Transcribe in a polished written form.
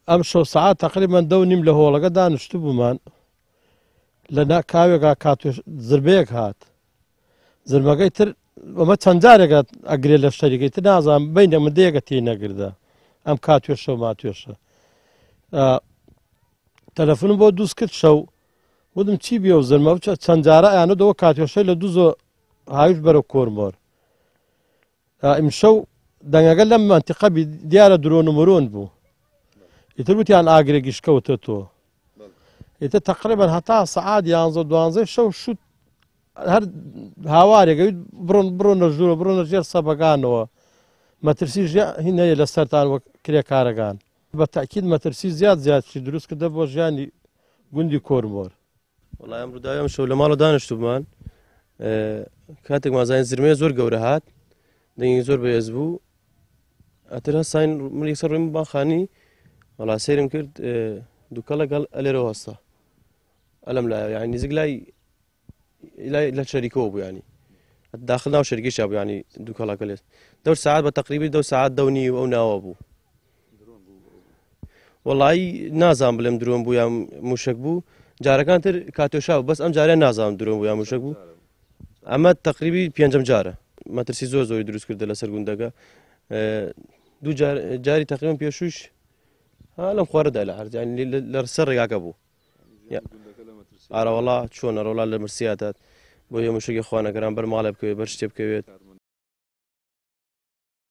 ئەمشەو سەعات تەقریبەن دە و نیم لە هۆڵەکە دانیشتبوومان، لە ناکاوێکا کاتێ زربەیەک هات، زرمەکەی تر ئەمە چەند جارێکە ئەگرێ لە شەریکەی تر نازانم بینە من دەیەکە تێی نەگردە ئەم کاتوێشە و ماتوێشە. تەلەفونم بۆ دووس کرد شەو، وتم چی بێ و زرمە چەند جارە ئەیانە دەوە کاتوێشەی لە دووزۆ هاویش بەرەو کۆرمۆر. ئیمشەو دەنگەکە لەم مەنتیقە بی دیارە درۆن و مرۆن بوو. ئیتر وتیان ئاگرێکیش کەوتە تۆ. ئیتر تەقریبەن هەتا سەعات یانزە دوانزەی شەو شوت هەر هاوارێک ئەویت بڕۆن بڕۆنە ژوورە بڕۆنە ژێر سەبەکانەوە مەترسی هینەیە لەسەرتان وەک کرێکارەکان. بە تەئکید مەترسی زیاد زیاتری دروست کردە بۆ ژیانی گوندی کۆرمۆر. وەڵای ئەم ڕووداوی ئەم شەو لە ماڵە دانیشتوومان کاتێک مازانین زرمەیە زۆر گەورە هات دەنگی زۆر بەهێز بوو ئەتر هەستاین من یەکسەر ڕوویم باخانی وەڵا سەیرم کرد دووکەڵە گەڵ ئەلێرەوە هەستا ئەلم لایە یانی نزیک لای لای لە شەریکەوە بوو ینی داخل ناو شەریکەی شا بوو ینی دووکەڵەکە لێت دەور ساعت بە تەقریبی دەو ساعت دەونی و ئەو ناوە بوو وەڵایی نازانم بڵێم درۆن بوو یان موشک بوو جارەکان تر کاتۆشا بەس ئەم جارە نازانم درۆن بوو یان موشک بوو ئەمە تقریبی پێنجەم جارە مەترسی زۆر زۆری دروست کردە لەسەر گوندەکە دوو جاری تقریبا پێشوش لەم خوارەدا لە هەرجان لە سەر ڕێگاکە بوو ئارەوەڵا چۆنە ڕۆڵا لە مرسیاتات بۆ یە موشکی خوانەکەران بەر ماڵێ بکەوێت بەر شتێ بکەوێت.